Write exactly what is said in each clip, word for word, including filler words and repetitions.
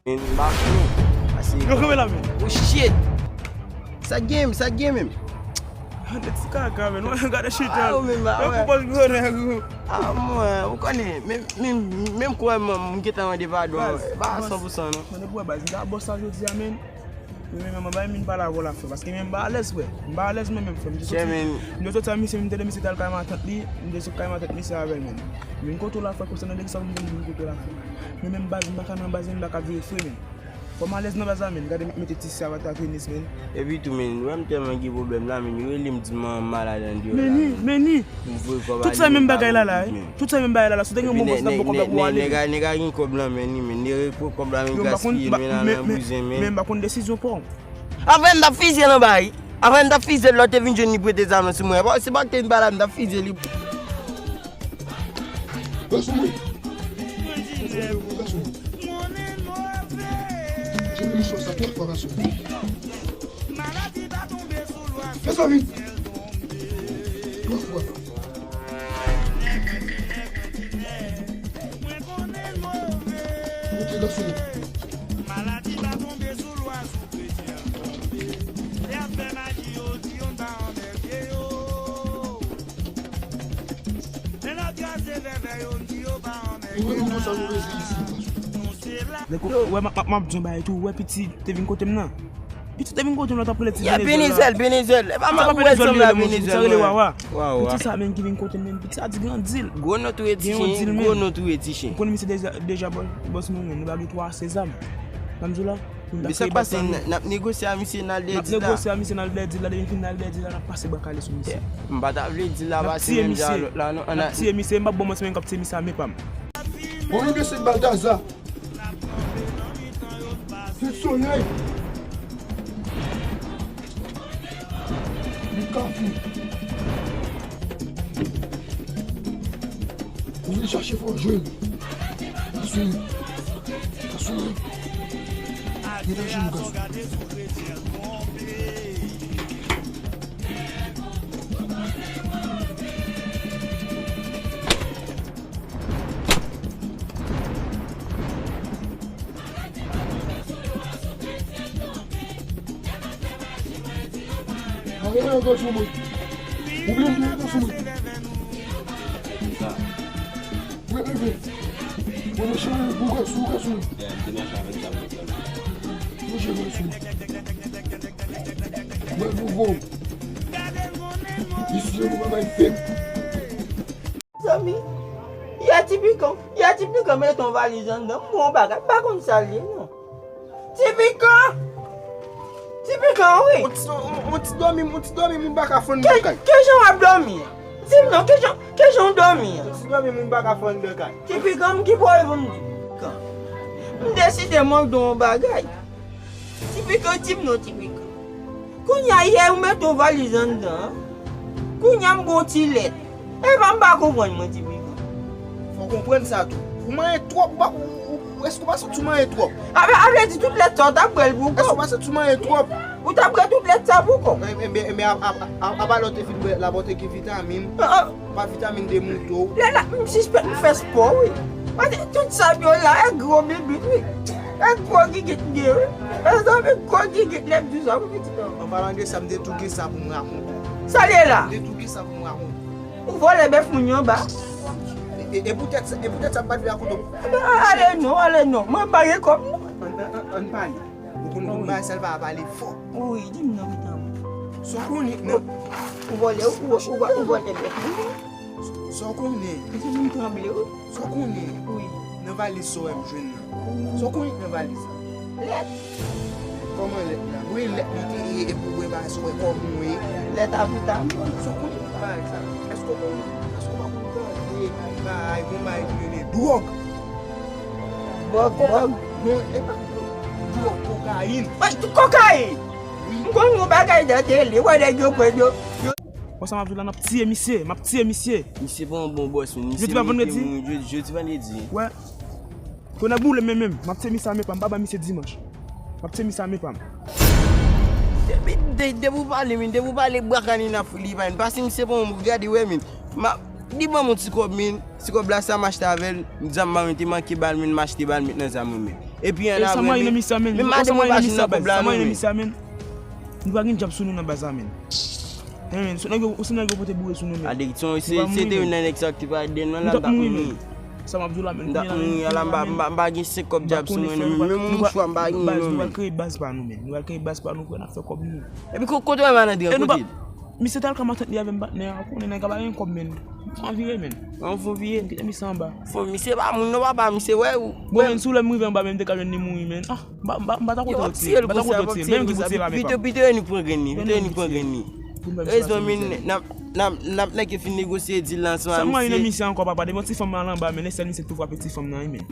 M pa konnen. Pase yo kanpe la, men. Oh shit! Sa k gen, sa k gen menm? Gade ti kaka, men. Gade chita. Ah, ou menm, ah, yo wè. Konpòz gwo nèg ou. Ah, mwen, ou konnen, menm, menm, menm kwè m, m gentan mande padon. Baz, pa baz, san pou san, non. Mande pou wè, baz, m ta bòs sa jodi a, men. Men, men, men, bay min pale avè w la, frè, paske men m pa alèz, frè. M pa alèz, men, men, frè. M te soti, m te soti a misye, m te de misye t al kay matant li, m te sot kay matant misye avè l, men. Men kote w la, frè, konsa nan legliz sa, m te vin kote w la, frè. Men, men, baz, m pa ka nan baz, men m pa ka vire fre, men. Fò m alèz nan baz la, men. Gade, m mete ti savatat tenis, men. Epi tou, men, wè m tèlman gen pwoblèm la, men, yo rele m di m malad andeyò la, men. Men ni, men ni. Tout sa menm bagay la la, wi. Tout sa menm bagay la la. Si w te gen yon bon bòs, n ap ba w kòb la pou w ale. Nèg a, nèg a gen kòb la men li, men li rekpwe kòb la, men gaspiye, men nan bouzen, men. Men m pa konn desizyon pa w. Apre m t ap fizye l anba, wi. Apre m t ap fizye l, lè w te vin jwenn li prete zam nan sou mwen. Se pa w ki te vin pale a, m t ap fizye li. Gason mwen. Gason mwen. Jwenn misyon sa twòp fwa, gason mwen. Mezanmi! Twa fwa. Ok, gason. Ou wè nou konsa nou rete isi. Nèg ou wè, m ap, m ap di yon bagay tou, ou wè piti te vin kote m nan. Piti te vin kote m nan, t ap rele ti Benezèl la. Benezèl, Benezèl. E pa Benezèl li rele, monchè, sa rele Wawa. Wawa. Piti sa menm ki vin kote m, menm piti sa di gran dil. Gwo non tou e ti chen, gwo non tou e ti chen. Ou konnen misye deja, deja bòs, bòs nou menm, nou ba li twa sezam. Ban m di w la. Men sa k pase, n ap negosye a misye, n al dèyè dil la. N ap negosye a misye, n al dèyè dil la, depi n fin al dèyè dil la, n ap pase bwa kale sou misye. M pa ta vle dil la pase menm jan lòt la, non. N ap tiye misye, m p ap ba w manti, men k ap tiye misye a men pa m. Bon, nou de se Baltazar. Se solèy. Li kafou. Ou vin chache fò jwenn. Gason. Gason. Mete jwenn gason. Mwen gen yon gason mwen. Ou byen gen yon gason mwen. Mwen leve. Mwen mechan pou gason, gason mwen. Mwen jere gason mwen. Mwen nouvo. Isi yo nou pa bay fake. Zanmi, yè Ti Pikan, yè Ti Pikan mete yon valiz anndan, m wè yon bagay, m pa konn sa l ye non. Ti Pikan! Ti Pikan, wi. On ti, on, on ti dòmi, on ti dòmi, m pa ka fann nan kay. Kijan w ap dòmi a? Di m non, kijan, kijan w dòmi a? On ti dòmi, m pa ka fann nan kay. Ti Pikan, m ki pwoblèm pou m di? M deside mande w yon bagay. Ti Pikan, di m non, Ti Pikan. Kounye a, yè ou mete yon valiz anndan an. Kounye a, m ba w ti lèt. Epa, m pa konprann, mwen, Ti Pikan. Fò w konprann sa tou. Ou manyen twòp, ou pa, ou, ou, ou, èske ou pa santi w manyen twòp? A vle, a vle di tout lèt sa, ou t ap bwè l pou kò w. Èske ou pa santi w manyen twòp? Ou t ap bwè tout lèt sa pou kò w. Enben, enben, a, a, a, apa lè w te fin bwè lèt la, pa w te gen vitamin. Ah, ah. Pa vitamin de mouton. Lè la, m sispèk m fè spò, wi. Paske tout sa m yo la, e gwo bibit, wi. E gwo gigit m gen, wi. E zanmi gwo gigit lè m di sa, wi, pitit. An palan de sa, m te tou gen sa pou m rakonte w. Sa l ye la? M te tou gen sa pou m rakonte w. Ou vòlè bèf moun yo anba. E, e, e poutèt sa, e poutèt sa m pa t vle rakonte w. A, ale non, ale non. Mwen pa gen kòb, non. Ann, ann, ann, ann pale. Ou konn, ou konn bagay sa l pa pale fò. Wi, di m non, pitit mwen. Sa w konnen, nan... Ou vòlè, ou, ou, ou, ou vòlè bèf mwen. Sa w konnen? Pitit mwen tranble, wi. Sa w konnen? Wi. Nan valiz sa w wè m jwenn nan. Sa w konnen nan valiz la? Lèt. Kòman lèt la? Wi, lèt li te ye, epi w wè bagay sa w wè kòman w ye. Lèt a vitamin. Sa w konnen nan bagay sa? Èske w konn, èske w pa konn tande bagay, gon bagay ki rele dwòg? Dwòg, dwòg. Non, e pa dwòg, kokayin. Wi, kokayin! Wi. M konn yon bagay nan tele, wè nèg yo pran yo, yo. Wè sa m ap di w la, n ap tiye misye, m ap tiye misye. Misye pa yon bon bòs, men misye mete moun jodi, jodi vandredi. Wè. Tonnè boule m menm, m ap tiye misye a men pa m, m pa bay misye dimanch. M ap tiye misye a men pa m. Depi, de-, depi w pale, men, depi w pale bwa kanina fou li pa vin. Pase misye pa yon moun, gade, wè, men. M ap, li ban m yon ti kòb, men. Ti kòb la, sa m achte avè l. Zam pa mete manke ba l, men m achte ba l, met nan zam mwen menm. Epi an avril, men madanm mwen pa jwenn nan kòb la non, men. Nou pa gen djab sou nou nan baz la, men. Hen, men, se nèg yo, se nèg yo pote boure sou nou, men. Ade, se, se te youn nan nèg sa ki te pale de nou la, m t ap mouri, men. Sa m ap di w la, men, m t ap mouri, ala m pa, m pa, m pa gen senk kòb djab sou mwen, non, men, menm yon mouchwa m pa gen, non, men. Nou pral kreye baz pa nou, men. Nou pral kreye baz pa nou, pou n ap fè kòb nou. Epi ko-, kote w wè malandren an, kote l? Misye t al ka matant li avè m patnè a, konnen nèg la pa gen kòb, men. Fò n vire, men. An fò vire. Kite misye anba. Fò misye pa moun non, papa, misye wè ou. Bon, men, si w lè m rive anba, men, m te ka jwenn li mouri, men. Ah, m pa, m pa, m pa ta kontan retire l, m pa ta kontan retire l, menm ki pou tire la, men pa. Pito, pito, yo ni pran grenn li, pito, yo ni pran grenn li. Erezman, men, n ap, n ap, n ap nèke fin negosye dil la ansanm a misye. Sa m manyen nan misye ankò, papa, depi yon ti fanm al anba, men, lè sèl misye ki tou frape ti fanm nan, wi, men.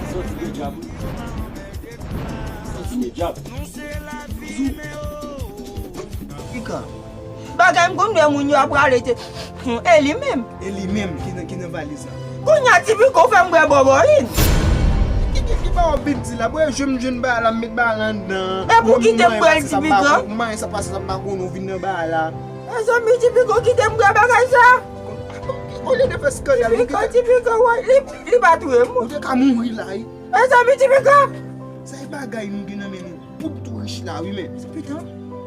Sòti de dyab. Sòti de dyab. Pika. Bagay m konn wè moun yo ap rale te. E li menm. E li menm ki nan, ki nan valiz la. Kounye a Ti Piko fè m bwè bòbòyin. Ki, ki, ki ba w bit di la? Bwè jwenn, jwenn ba la, m met ba la anndan. E pou kite m bwè l, Ti Piko? M manyen sa pase sa m pa konn ou vin nan ba la. Mezanmi, Ti Piko kite m bwè bagay sa. Olye de fè skandal, ou te ka, Ti Piko, wè, li, li pa touye m. Ou te ka mouri la, wi. Mezanmi, Ti Piko! Sa e bagay nou gen nan men nou. Pou tou rich la, wi, men. Pitan.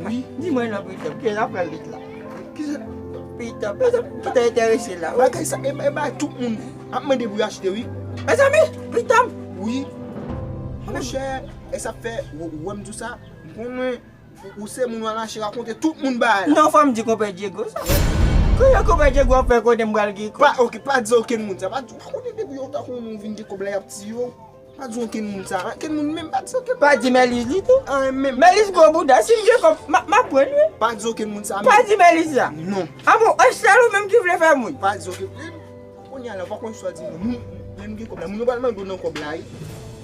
Wi. Di mwen non, Pitan, ki la fè vit la. Ki sa? Pitan, Pitan, Pitan enterese la, wi. Bagay sa, e, e ba tout moun ap mande pou yo achte, wi. Mezanmi, Pitan. Wi. Monchè, e sa fè, ou, ou wè m di w sa, m konnen Ou, ou se moun w al mache rakonte tout moun bagay la. Non, fò m di konpè Diego sa. Kounya konpè Diego ap fè konnen m pral gen kòb. Pa, oke, pa di okenn moun sa. Pa di, pa konnen depi yo ta konnen w vin gen kòb la, y ap tiye w. Pa di okenn moun sa. Okenn moun menm, pa di okenn moun. Pa di Mèlis li tou. Anyen menm. Mèlis gwo bouda, si m gen kòb, m a, m ap pran l, wi. Pa di okenn moun sa menm. Pa di Mèlis sa. Non. A bon, e sèl ou menm ki vle fè moun. Pa di okenn. Kounye a la, ou pa konn sa w di moun. Moun, lè nou gen kòb la, moun yo pral mande w nan kòb la, wi.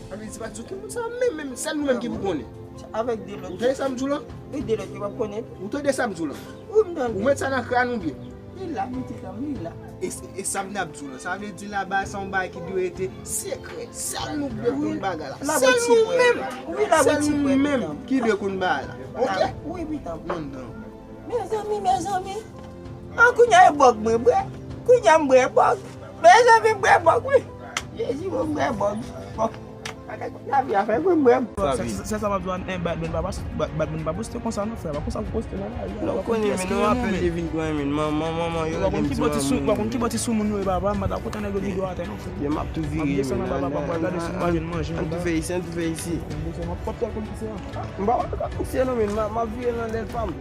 Sa vle di, pa di okenn moun sa menm, menm, sèl nou menm ki pou konnen. Avèk de lòt. Ou tande sa m di w la? Wi, de lòt yo p ap konnen. Ou tande sa m di w la? Wi, m tande. Ou met sa nan kràn ou byen? Li la, pitit an m, li la. E, e, e sa m t ap di w la. Sa vle di la, bagay sa yon bagay ki dwe rete sekrè. Sèl nou ki dwe konn bagay la. Sèl nou menm. Wi, la, sèl nou menm ki dwe konn bagay la. Oke? Wi, pitit an m. Mezanmi, mezanmi. An, kounye a e bòg mwen bwè. Kounye a m bwè bòg. Mezanmi, m bwè bòg, wi. Jezi, mwen bwè bòg. Bòg. Bagay lavi a fè mwen bwè bòg. Sa, sa, sa, sa m ap di w, en, Badman pa, Badman pa poste konsa non, frè. Pa konsa pou poste nan lari a. Non, ou konnen, men, nou apèl li vin pran, men. Manman, manman, yo rele m ti manman. Ou pa konn ki bò ti soumoun yo ye, papa. M pa ta kontan nèg yo di do atè non, frè. Yo, m ap tou vire, men. M ap desann anba, papa, m pral gade si m pa jwenn manje anba. An tou fè isi, an tou fè isi. M pa wè kòb misye non, men. M ap vire nan lèl pa m.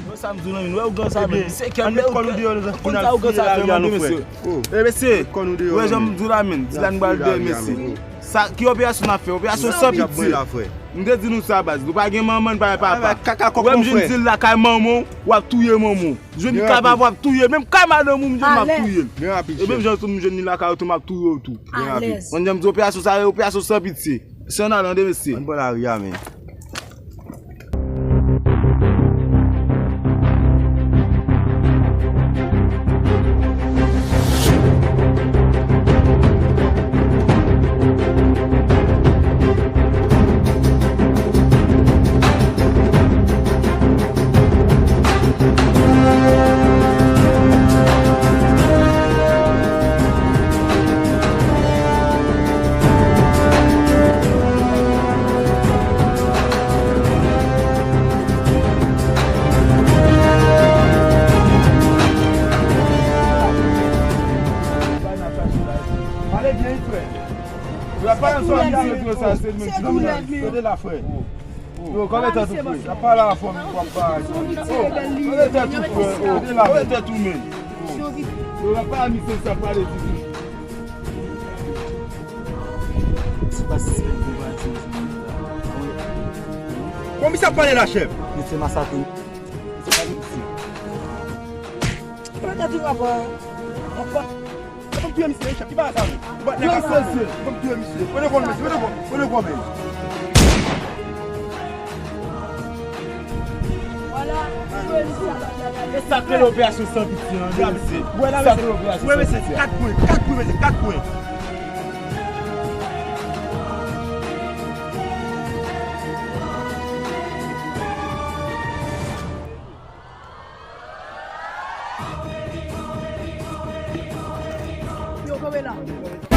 Wè sa m di w la, men, wè ougan sa, men, se kè m, lè ougan, konn sa ougan sa fè mande, mesye. E, mesye, wè jan m di w la, men, di la n pral dèyè, mesye. Sa, ki operasyon n ap fè? Operasyon san pitye. M te di nou sa, baz. Nou pa gen manman, n pa gen papa. Wè m jwenn di l lakay manman w, w ap touye manman w. Jwenn li kay papa, w ap touye l. Menm kay madanm ou, m jwenn, m ap touye l. E menm jan tou, m jwenn li lakay ou tou, m ap touye w tou. Konn jan m di operasyon sa ye, operasyon san pitye. Se ann ale, tande, mesye. Ann pran lari a, men. Pale byen wi, frè. Ou la pa nan zòn misye di w sa, se nou menm ki nan zòn. Tande la, frè. Yo, kòlè tèt ou, frè. N ap pale avè w, men w ap pale. Kòlè tèt ou, frè. Kòlè tèt ou, men. Yo, n ap pale misye sa, pale di. Se pa sispèk nou pa di. Kòman misye ap pale la, chèf? Misye masakre. Misye pa di misye. Kòlè tèt ou, papa. Papa. Ou p ap touye misye, chèf. Ki bagay sa, men? Ou pa t nèg ap pale. Ou p ap touye misye. Mete kò, mesye. Mete kò. Mete kò, men. E sa k rele operasyon san pitye an, mesye. Sa k rele operasyon san pitye. Kat pwen, kat pwen, mesye, kat pwen. la.